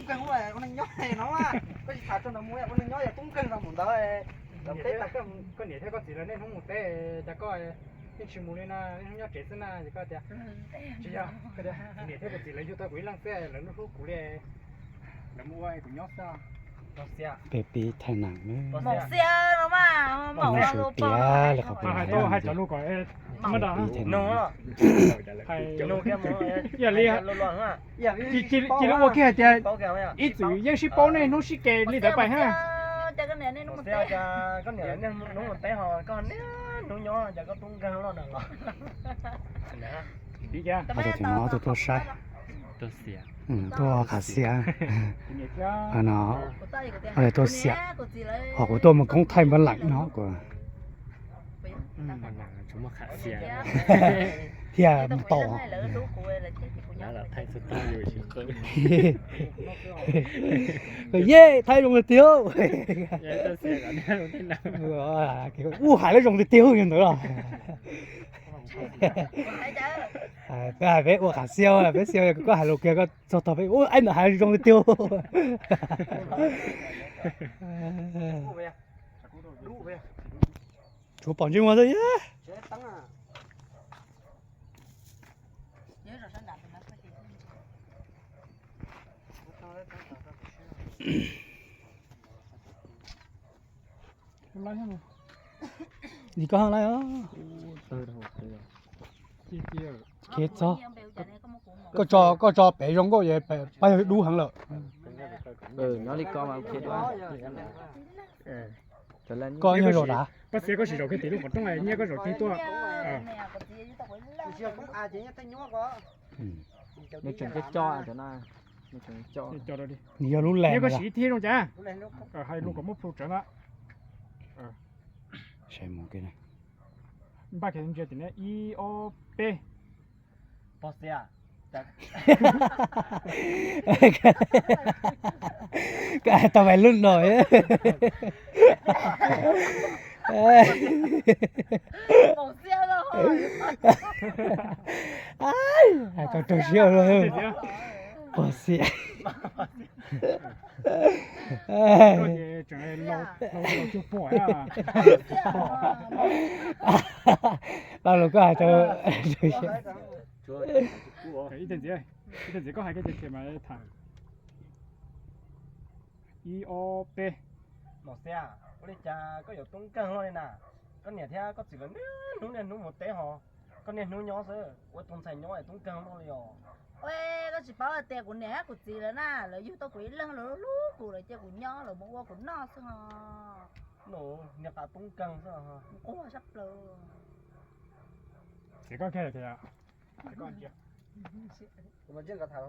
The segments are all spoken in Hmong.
kawg ua neej nyob no, koj tsis tham rau ntawd mus ua neej nyob yog tub nkeeg no mus ntawd. Koj niam thiab koj txiv lawv niaj hnub mus teb, cas koj yeej tsis mus li na, niaj hnub nyob tsev xwb na, ces koj tias tsis yog, koj tias niam thiab kuv txiv lawv yug tau kuv ib leeg xwb, lawv hlub hlub kuv li, lawv mus ua kuv nyob xwb. Peb pib thaij nam. Mos xiab no mas, mos xiab tiag li qhov hais tau hais cov lus kom pib thaij nam. Cia li ua kiag hais tias ib txwm yeej sib paub niaj hnub sib ke li ntawd pais ha. Ob tug tim no ob tug tuaj saib, tuaj qhav xiab no, tuaj xiam, ho kuv tuaj mus koob thaij npab leem no kuv thiaj mus tau. Yeej thaij zoo tiag tiag. Ub, hais lawv zoo tiag tiag yog ntawd los. Peb hais peb ua qhav xiab, peb xiab koj hais lus kiag koj txog tog peb ub, ib ntawd hais zoo tiag tiag. Tsuav pom ntsej muag xwb. Li koj lawm, khiav txog. Koj tso pem zoo nkauj es pab yog dub heev lawm. Nyob li ko mas khiav dua. Koj nyob zaum dav. Pab xiab koj sim zaum kiag tim lub qhov rooj nyiaj koj zaum tig tuaj. Nws tseem coj cov no, nws tseem coj. Nws yog lub leeg koj siv thiab zoo cas. Hais lus kom muab plhu tsawv na. Npaj kiag ntsia tim no ib ob peb. Pog xiab. Koj hais tau peb lub no. Hais tau rau siab ua luaj. Pog xiab. Lau lus koj hais tau. Ib txwm koj hais kiag ces mas tham. Ib ob peb. Mos xiab, ua li cas koj yuav tub nkeeg luaj li na? Koj niam thiab koj txiv lawv niaj hnub niaj hnub mus teb hos koj niaj hnub nyob xwb, ua tus ntxhais nyob es tub nkeeg luaj li os. Ua, koj tsis paub hais tias kuv niam thiab kuv txiv lawv na, lawv yug tau kuv ib leeg, lawv hlub kuv, lawv cia kuv nyob, lawv mus ua kuv noj xwb os. Niag qas tub nkeeg xwb, quaj sab plaws. Ces koj kiag tias Kuv mas ntsia nkawd tham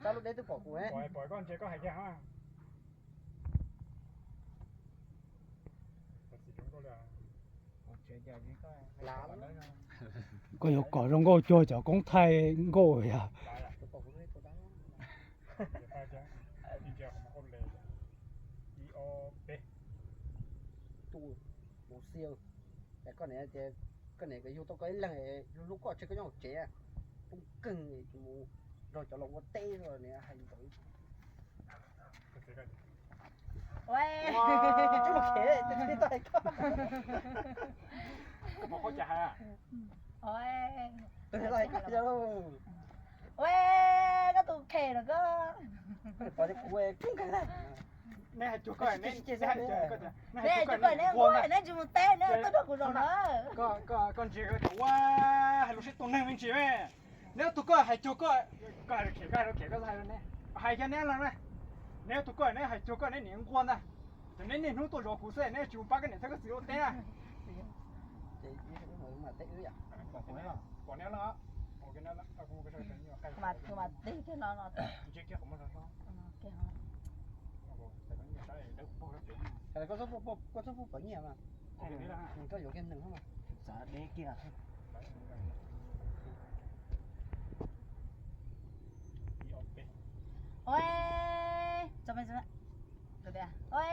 tas, lub deb twb pom kuv ne. Pom koj ntsia koj hais kiag. Koj yuav kom zoo nkauj cuag cov koob thaij nkauj yog. Tus mus xia, koj niam, koj niam yug tau koj ib leeg, hlub koj tsev, koj nyob hauv tsev, tub nkeeg, mus nrog cov laus ua teb niam hais ntawd. Ua, koj tus khe no koj. Neb hais cuag koj, neb hais cuag koj, neb tsis mus teb, neb tuaj nrog kuv zaum no. Koj ntsia koj ua hais lus sib tus neeg me ntsis me. Neb tus koj hais cuag koj, koj hais koj hais koj hais, hais kiag neb los na. Neb tus koj neb hais cuag koj neb niam nquag ntag. Ces neb niaj hnub tuaj zov kuv xwb, neb tsis mus pab koj niam thiab koj txiv ua teb na. Pom neb los. Mas tig kiag no no. Koj txhob pub pawv nyiaj mas. Koj yuav kiag neeg mas. Xav deb kiag. Ua, ua,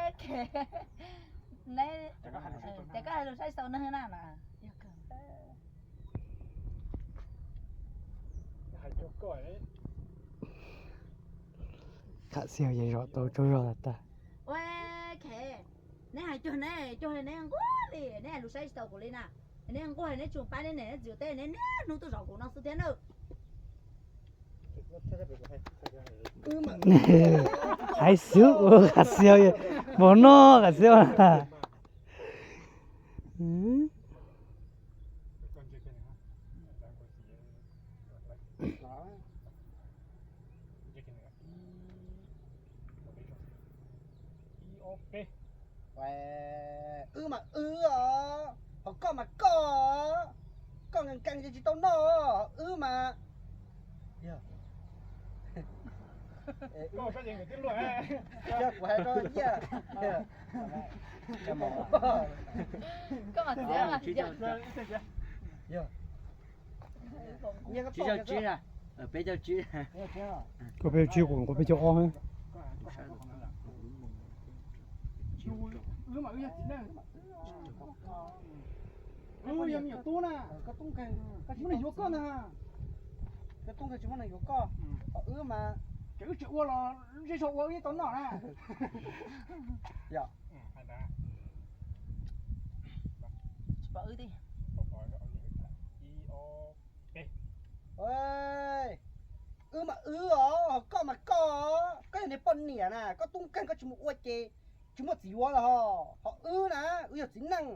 neb, ces koj hais lus saib xaus neeg na no. Hais cuag koj, Qham Xia yog zom tau tsaug zog tag. Ua, Khev, neb hais cuag neb, cuag neb nquag li, neb hais lus saib tsis tau kuv li na. Neb nquag neb tsis pab neb niam neb txiv ua teb, neb niaj hnub tuaj zom kuv no xwb thiab na. Hais xwb, Qham Xia, npaum no Qham Xia. Wb mas wb os, ho koj mas koj, koj nkees nkees ces tsis tau noj, ho wb mas, yog kuv hais rau Nyiaj, Nyiaj koj tsis yog tsib, peb caug tsib, kuv peb caug ob. Wb mas wb yog txiv neej, wb yog me nyuam tub na, koj tub nkeeg, koj tsis muaj neeg yuav koj na. Koj tub nkeeg tsis muaj neeg yuav koj, ho wb mas, ces wb tsis ua los zej zog ua wb yeej tau noj na. Yog wb mas wb os, koj mas koj, koj yog niag poj niam na, koj tub nkeeg koj tsis mus ua ces tsis muaj txiv yuav los ho. Ho wb na, wb yog txiv neej,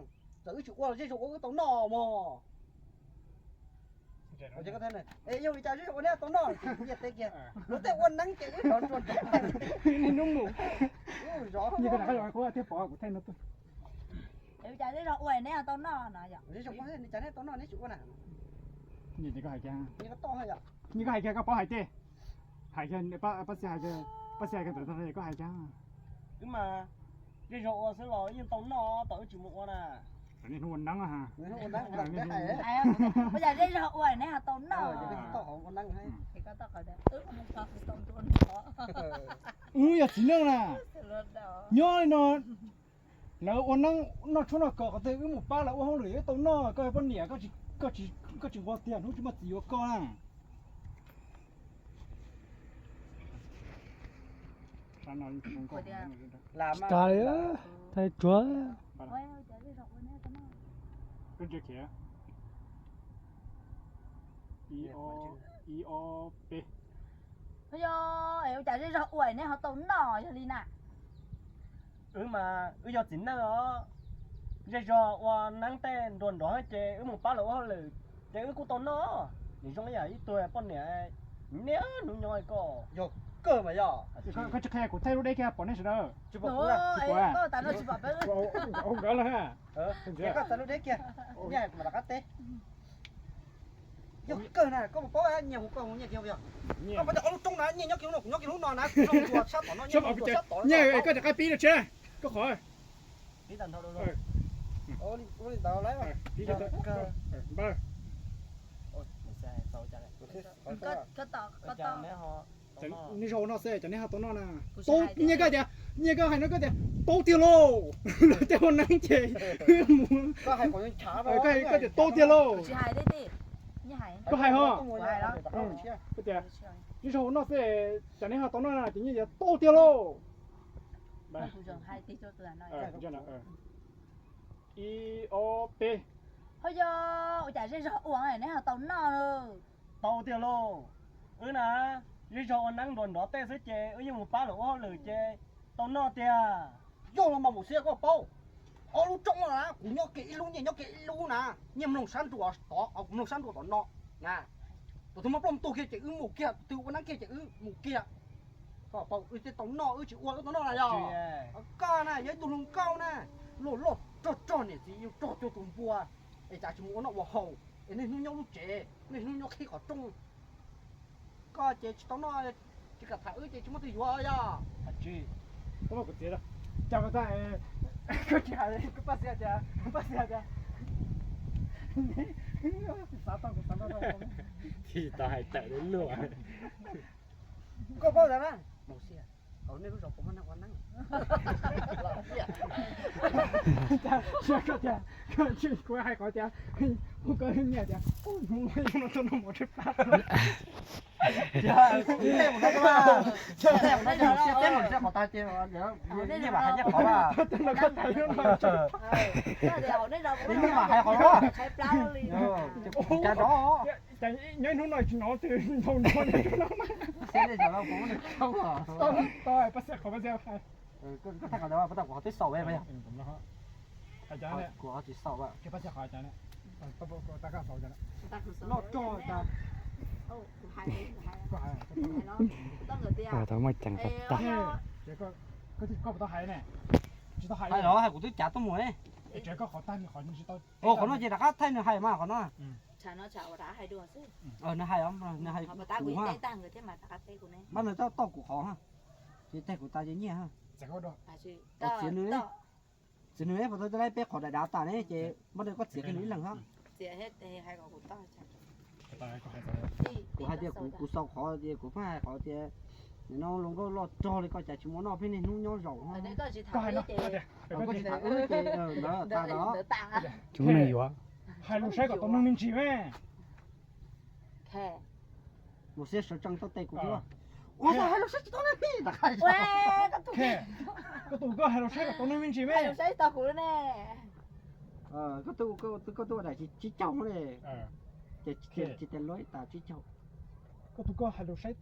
txawm wb tsis ua los zej zog ua wb tau noj mog. Yog li cas zej zog ua neb tau noj, Nyiaj teb kiag, luag tej ua neeb ces wb zov ntsuag nrov. Hnub mus, Nyiaj koj rov qab los kuv thiaj pom kuv thaij no tuaj. Cas zej zog ua neb tau noj no yom? Zej zog ua cas neb tau noj neb tsis ua na? Nyiaj koj hais kiag, Nyiaj koj hais kiag koj paub hais tiag. Hais kiag, Paj Xia hais kiag, Paj Xia hais kiag ntawd koj hais kiag. Wb mas zej zog ua xwb los yeej tau noj, tam wb tsis mus ua na. Niaj hnub ua neeb. Ua cas zej zog ua neb ho tau noj? Wb yog txiv neej na, nyob li no lawv ua neeb noj tshuaj noj kos qhov twg wb mus pab lawv ua hauj lwm wb tau noj, koj yog poj niam, koj tsis nquag tiag hnub tsis muaj txiv yuav koj na. Tsis tas li, thaij tsuag. Ib ob peb. Yog, ua cas zej zog ua neb ho tau noj yog li na? Wb mas wb yog txiv neej os, zej zog ua neeb tej nruas nrov ces wb mus pab lawv ua hauj lwm ces wb kuj tau noj. Nim zoo ib yam ib tug poj niam niaj hnub nyob koj. Yog kawg mas yog. Koj tsis qhia kuv thaij lub deb kiag pom nej sawv daws. Tsis pom kuv, tsis pom. Nkawd los. Koj thaij lub deb kiag, kuv mam rov qab teb. Yog kawg na, koj puas paub Nyiaj hu koj hu Nyiaj kiag yog? Koj puas tias ob lub roob na, Nyiaj nyob kiag lub no, kuv nyob kiag lub no na, kuv nyob kiag sab tod no, Nyiaj koj rov qab pib no tsis, koj qhov. Ua li ntawd lawm. Nej zaum no xwb, cov neb ho tau noj na. Nyiaj koj tias, Nyiaj koj hais no koj tias tau tiag lauj. Tej ua neeb ces mus, koj tias tau tiag lauj. Koj hais ho. Koj tias zej zog ua noj xwb, cov neb ho tau noj na, ces Nyiaj tias tau tiag lauj. Ib ob peb. Ho yog ua cas zej zog ua neb ho tau noj? Tau tiag lauj. Wb na, zej zog ua neeb nruas nrov tej xwb ces wb yeej mus pab lawv ua hauj lwm ces tau noj tiag. Yog los mas Maum Xia, koj paub, ob lub roob no na, kuv nyob kiag ib lub, Nyiaj nyob kiag ib lub na. Nyiaj mloog sab nruas tod, kuv mloog sab nruas tom no na. Tus twg muaj plooj tus kiag ces wb mus kiag, tus twg ua neeb kiag ces wb mus kiag. Koj paub, wb thiaj tau noj, wb tsis ua wb tau noj na yog? Koj na yog ib tug hluas nkauj na, loj loj rog rog niam txiv, yus rog cuag tus npua, es cas tsis mus ua noj ua haus, es niaj hnub nyob lub tsev, niaj hnub nyob qhib qhov rooj. Koj ces tsis tau noj, tsis kam tham wb ces tsis muaj twg yuav yog? Tsis, koj muab kuv txiav, cas koj tsis hais, koj Paj Xia tias, Paj Xia tias, kuv xav tau, kuv xav tau. Tsis tau hais tawm li luaj. Koj paub ntawd na, Maum Xia, hauv nej lub zos puas muaj neeg ua neeb? Koj tias, kuv hais qhov tias, hu koj Nyiaj tias, hnub no tuaj noj mov tshaib plab. Tej mus no, tej mus no, siab teb mus siab qhov tag ces nyiaj mas hais nyiaj qhov mas. Nyiaj mas hais qhov no. Cas nrov. Nyob hnub no tsis hnov twg nrov nrov. Siab teb no, pab xia qhov pab xia hais. Koj thaij qhov ntawd pab tau kuv qhov twb xaus ve. Kuv qhov tsis xaus. Loj rog cas. Tau muaj ceem tag. Koj puas tau hais ne? Tsis tau hais los hais kuv twb cav tuaj mus. Qhov no ces rov qab thaij nws hais mas qhov no. Nws hais, nws hais kuv ha. Pab nws toj kuv qhov ha. Ces tag kuv tas ces nyiaj ha. Txiav nws, txiav nws puas tau laib peb qhov dav dav tas ne ces pab nws koj txiav kiag nws ib leeg ha. Kuv hais tias kuv xaus qhov tias kuv pheej hais qhov tias nim no hluas nkauj loj rog li koj cas tsis muaj noj peb niaj hnub nyob zaum. Koj tsis tham wb ces ntawd tas los. Cov neeg yuav hais lus saib kom tau neeg me ntsis me. Mus xiab sawv tsees tau tes kuv thiab. Ua hais lus saib tsis tau neeg me ntsis. Koj tus koj hais lus saib kom tau neeg me ntsis me. Koj tus koj tus ua daim tsib caug li. Ces tsis tes luaj tas tsib caug. Koj tus koj hais lus saib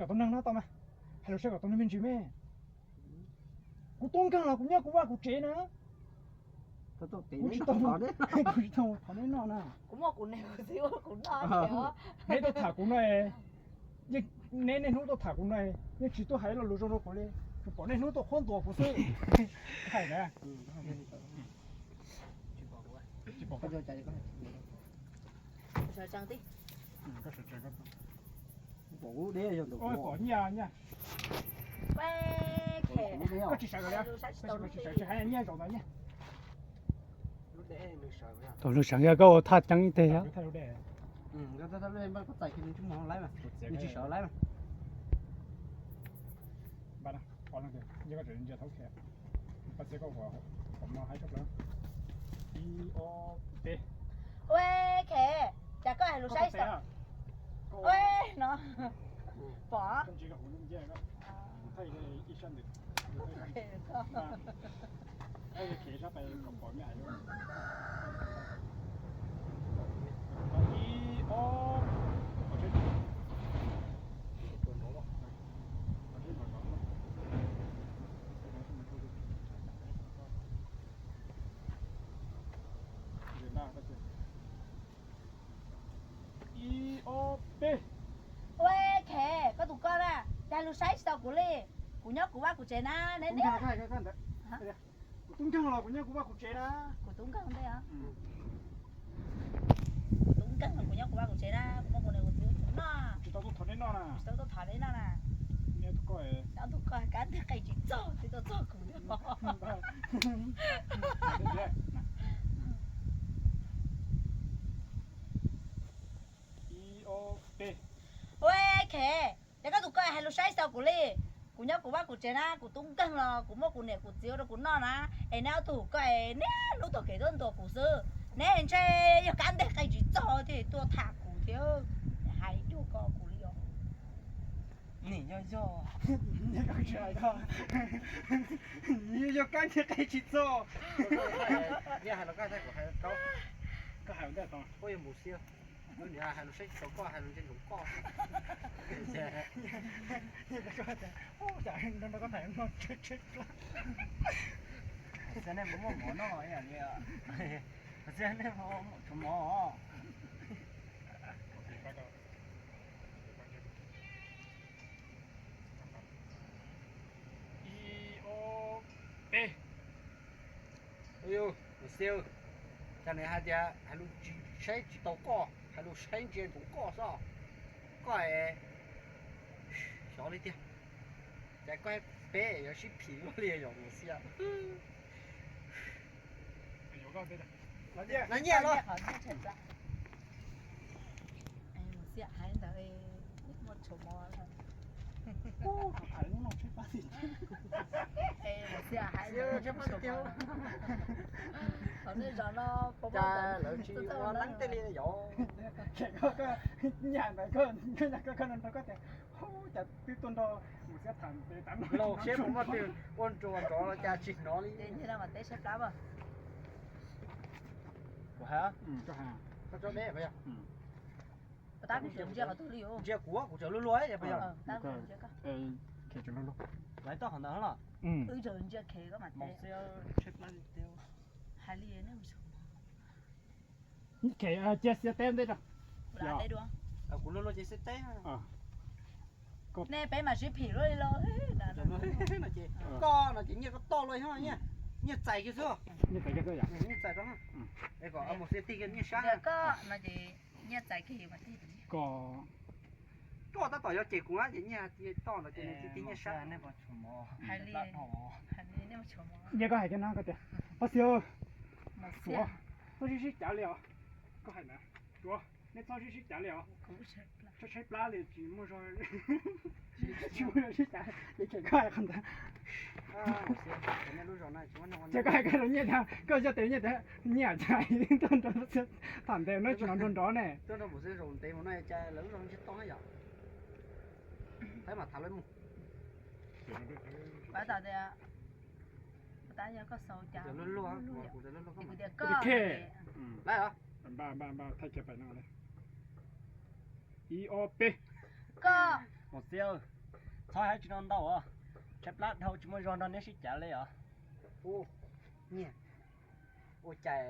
kom tau neeg no tau mas. Hais lus saib kom tau neeg me ntsis me. Kuv tub nkeeg los kuv nyob kuv vaj kuv tsev na. Kuv tsis tau, kuv tsis tau thov neb noj na. Neb tuaj tham kuv no, neb niaj hnub tuaj tham kuv no, yeej tsis tuaj hais lo lus zoo rau kuv li, tsuas pom niaj hnub tuaj qhuab ntuas kuv xwb. Hais na. Pom nyiaj, nyiaj. Koj tsis sawv li, koj tsis sawv tsis hais nyiaj zaum ntawd nyiaj. Tau lub seem yog koj ua thaj ceeb ib teg yog. Ua, Khe, cas koj hais lus saib tau no? Pom. Ib, ob, peb. Ua, Khe, koj tus koj na, cas lus saib tsis tau kuv li. Kuv nyob kuv vaj kuv tsev na, neb ne. Kuv tub nkeeg los kuv nyob kuv vaj kuv tsev na. Kuv tub nkeeg ntej os. Kuv tub nkeeg los kuv nyob kuv vaj kuv tsev na, kuv muaj kuv niam kuv txiv kuv noj. Tsis tau tuaj thov neb noj na. Tsis tau tuaj thov neb noj na. Neb tus koj, neb tus koj kab nteg qe tsis txog twb tuaj txog kuv thiab. Ib, ob, peb. Ua, Khe, cas koj tus koj hais lus saib tsis tau kuv li. Kuv nyob kuv vaj kuv tsev na, kuv tub nkeeg los kuv muaj kuv niam kuv txiv ua rau kuv noj na. Es neb ob tug koj niaj hnub taug kev tuaj ntuas kuv xwb. Neb ntshe yog kab nteg qe tsis txog thiaj tuaj tham kuv thiab. Hais cuag koj kuv li os. Nim yog yog, yog kab nteg qe tsis txog. Koj hais ntawd, koj yuav mus xwb. Niam hais lus saib tsis tau koj, hais lus ntse ntsoov koj. Xyov nej puas muaj mov noj li, xyov nej puas muaj tshuav mov. Ib, ob, peb. Xiu, cas nws hais tias hais lus saib tsis tau koj, hais lus saib ntsia ntsoov koj xwb. Koj es xyov li tiag. Cas koj peb yuav sib phim luaj li yom Mus Xiab. Mus Xiab hais ntawd muaj tshuav mov. Xiab, tsis pom tiag. Qhov nej zos no, cas lawv tsis ua neeb tej li yom? Koj, koj, nyaj ntawd koj, koj nyaj koj, koj nrog koj tias, cas twb tuaj nrog mus Xiab tham ntev tas no. Los Xiab puas muaj twg ua nruas nrov los cas tsis hnov li. Teb saib plab. Kuv hais, koj tso deb. Ntsia kuv, kuv tseem luag luag. Lawv toj qhov ntawd los? Wb tseem ntsia Khem koj mas teb. Khem cia Xiab teb ntej rau. Kuv luag luag ces Xiab teb. Nej peb mas sib phim luaj li los. Koj no ces nyiaj koj toj luaj, nyiaj txais kiag xwb. Nyiaj txais kiag xwb yom? Nyiaj txais rau. Es kom mus Xiab tig kiag nyiaj sab. Koj no ces nyiaj txais kiag mas tig. Koj, koj tab tom yuav cem kuv na ces nyiaj toj no ces nws tig nyiaj sab. Hais li, hais li, nej mus tshuav mov. Nyiaj koj hais kiag no koj tias, Paj Xiab, Suav, txhob sib sib cav li os. Koj hais na, Suav, nej txhob sib sib cav li os. Tshaib tshaib plab li tsis muaj zog, tsis muaj zog sib cav li. Ces koj hais qhov ntawd. Ces koj hais koj rau nyiaj tias, koj coj tes nyiaj tias, nyiaj cas tuaj nrog Paj Xiab tham ntev no tsis hnov nrov nrov ne. Tuaj nrog Paj Xiab zaum ntev mus no cas lawv lub zos tsis toj yom. Thaib mas tham lawv mus. Pab tas tias, pab tas yog koj xaus cas luag luag, kuv tias koj. Laib os. Npaj, npaj, npaj, thaij kiag pais no li. Ib ob peb. Koj. Mus Xiab, txhob hais tsis no ntau os. Tshaib plab dhau tsis muaj zog nrog neb sib cav li os. Ua cas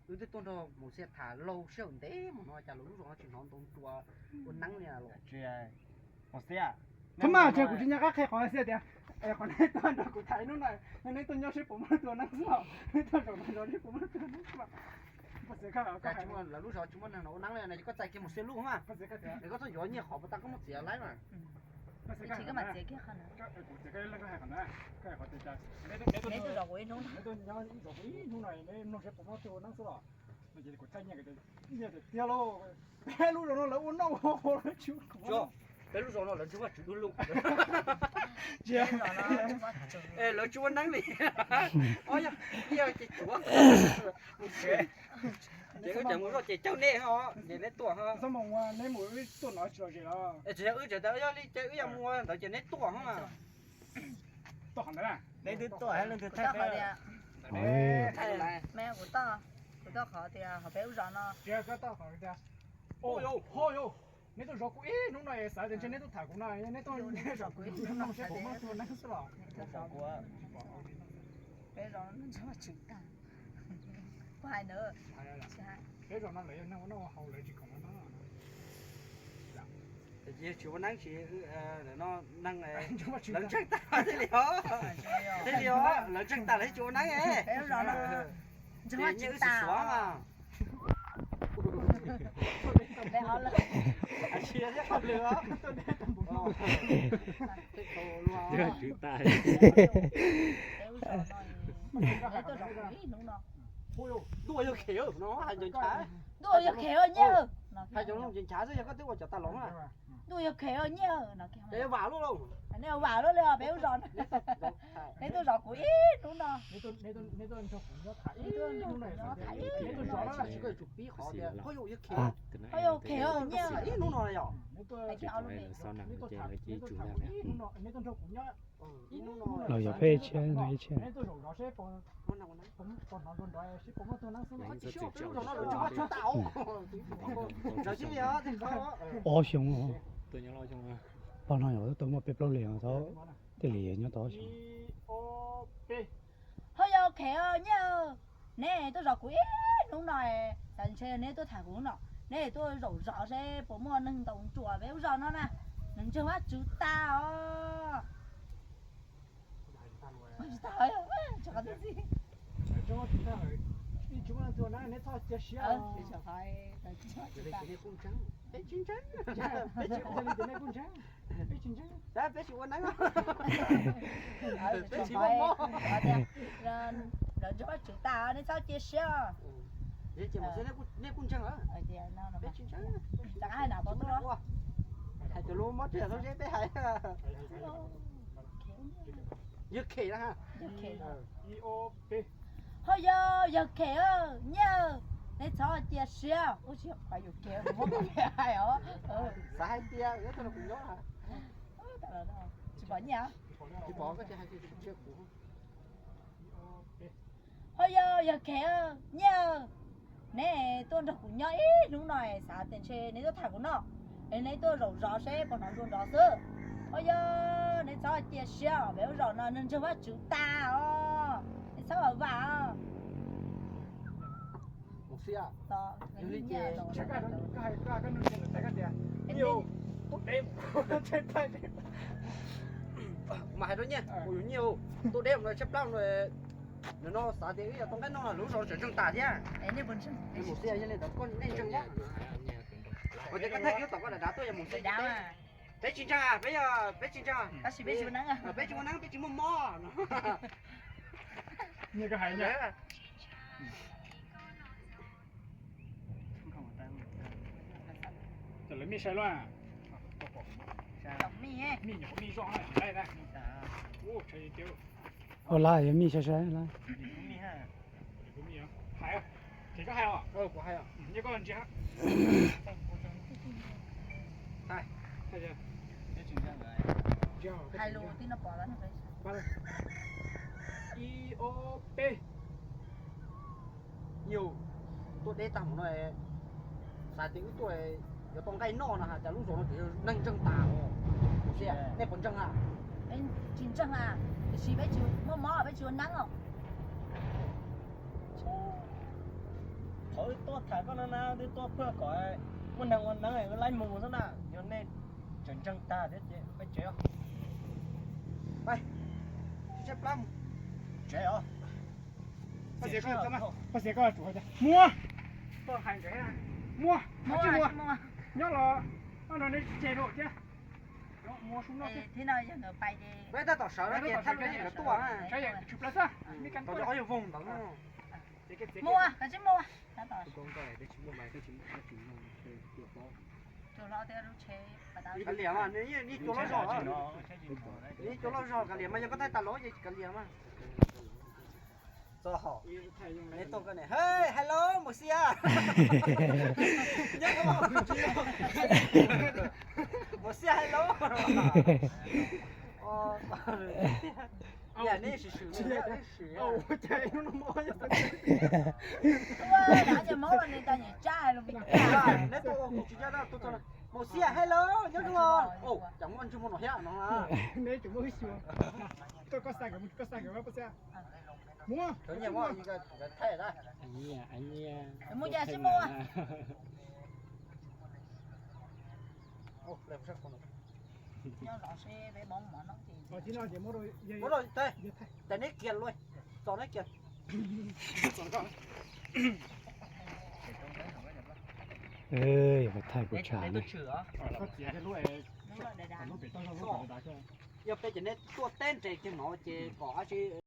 wb twb tuaj nrog Mus Xiab tham laug sij hawm ntev mus no cas lawv lub zos no tsis hnov ntoo nrua ua neeb li los? Mus Xiab, thaib mas tsis kuv tsis nco qab qhia qhov Xiab tias, qhov neb tuaj nrog kuv tham ib hnub no, neb tuaj nyob seb puas muaj tua neeb xwb os, neb tuaj zaum no zov seb puas muaj tua neeb xwb os. Lawv lub zos tsis muaj neeg ua neeb li no, koj txais kiag Mus Xiab lub mas. Es koj txhob yuav nyiaj qhov puas tas koj muab txiav laib mas. Neb tuaj zaum kuv ib hnub no, neb mloog seb puas muaj tua neeb xwb los. Kuv txais nyiaj tiag tiag lauj. Peb lub zos no lawv ua noj ua haus lawv tsis ua neeb. Peb lub zos no lawv ntshe vaj tswv du lug. Lawv tsis ua neeb li. Ob yog, ib yog ces tsuav mus tsev, ces wb ces mus zoj ces caug nej ho, ces neb tuaj ho. Txhob mus ua neb mus wb tuaj no tsis lom zem los. Tsis yog wb tseem tas yog li ces wb yog mus ua ntawd ces neb tuaj ho. Tuaj qhov ntawd, neb twb tuaj leej twg thaij peb. Me kuv toj, kuv toj qhov tias qhov peb lub zos no. Neb tuaj zov kuv ib hnub no es xav tias ntshe neb tuaj tham kuv no, neb tuaj zov kuv ib hnub no seb puas muaj tua neeb xwb los. Peb zos no ntshai tswv tag. Kuv hais ntawd, peb zos no lawv yog neeg ua noj ua haus lawv tsis khoom ua neeb. Tsis ua neeb tsis, neeg lawv ntseeg tag thiaj li os, thiaj li os, lawv ntseeg tag lawv tsis ua neeb. Peb zos no ntseeg vaj tswv tag os. Tswv tag. Ntuj yog Khem no hais ncaws nchav, ntuj yog Khem nyiaj, hais cov ncaws nchav xwb yog koj twb ua cov tas los na. Ntuj yog Khem nyiaj, ces vam luaj lauj. Nej vam luaj li os peb lub zos. Neb tuaj zov kuv ib hnub no. Neb tuaj zov no tsis koj yuav tsum pib qhov tias, Koj yog Khem nyiaj ib hnub no yom. Los yog peb ib txhiab no ib txhiab. Ob xyoo, poj no yog tau muaj peb plaub leeg tau, tej li nyob tau ob xyoo. Ho yog Khem nyiaj, neb tuaj zov kuv ib hnub no, tas ntshe neb tuaj tham kuv no, neb tuaj zaum zov seb puas muaj neeg ntaus nruas peb lub zos no na, nws ntseeg vaj tswv tag os. Peb tsis ntseeg, peb tsis ua neeb, peb tsis ua mob. Lawv ntseeg vaj tswv tag, nej txhob cia siab. Nej kuj ntseeg, peb tsis ntseeg. Hais cov lus mob tseg txhob seb peb hais. Yawg Khem na ha. Ho yog yawg Khem, nyiaj, neb txhob cia siab, ub tsis yog yawg Khem, kuv muab kuv hais os. Xav hais tias yog tuaj nrog kuv nyob. Tsis pom nyiaj. Tsis pom, koj tsis hais tias tsis cia kuv. Ho yog yawg Khem, nyiaj, neb tuaj nrog kuv nyob ib hnub no xav tias ntshe neb tuaj tham kuv noj, es neb tuaj zaum zov seb puas hnov ntsuag nrov xwb. Ho yog neb txhob cia siab, peb lub zos no neeg ntseeg Vajtswv tag os, neb txhob vam vam os. Mas hais rau nyiaj, kuv yug nyiaj, tuaj deb no tshaib plab no, no xav tias wb yog tau nqaij noj no lub zos tseem ntseeg tas thiab. Mus xwb, yog li ntawd koj nej ntseeg os. Ua tias koj thaij kiag tom koj dav dav tuaj yog mus xwb. Peb tsis ntseeg, peb yog peb tsis ntseeg, peb tsis ua neeb, peb tsis muaj mob. Lawv mij sai luaj. Mij nyuam qhuav mij zoj na, tsis laij na. Ua laj yog mij sai sai laj. Hais, koj hais os. Nyob koj ntsia. Hais lus tib no pom. Ib ob peb. Yus tuaj deb tag mus no, xav tias wb tuaj yuav tau nqaij noj no, has cas lub zos no tseem yog neeg ntseeg tas os. Nej puas ntseeg a? Tsis ntseeg a, tiam sis peb tsis muaj mob, peb tsis ua neeb os. Qhov wb tuaj tham koj no na, twb tuaj phuaj kom muaj neeg ua neeb wb laib mus xwb na. Yog nej tseem ntseeg tag thiab ces peb tsev os. Pab xav koj, pab xav koj, muab, muab, nyob los no nej tseg rau thiab. Peb tab tom sawv no ces thab lub neej lawv tuaj na. Tau ob yog voog ntawd. Muab, koj tsis muab. Kav liam mas, nws yeej cua loj zog, nws yeej cua loj zog, kav liam mas yog koj thaij tas los ces kav liam mas. Txo hom, neb tuaj koj ne, hei, hello Mus Xia. Nyob, Mus Xia hello. Yam neb swm swm, neb swm. Neb tuaj ua kuv tsis coj tuaj txog, Mus Xia hello, nyob zoo. Cas muaj ntsej muag no thiab no. Neb tseem muaj ib xyuas. Koj xa nkawd, koj xa nkawd, koj xa. Muab. Mus yas sib mus. Nyob los seb peb mob mov no ces. Muab rau, ces neb kiag luaj, txo neb kiag. Yog peb thaij kuv tshaj ne. Yog peb ces neb tuaj teb nres kiag no ces kom dab tsi.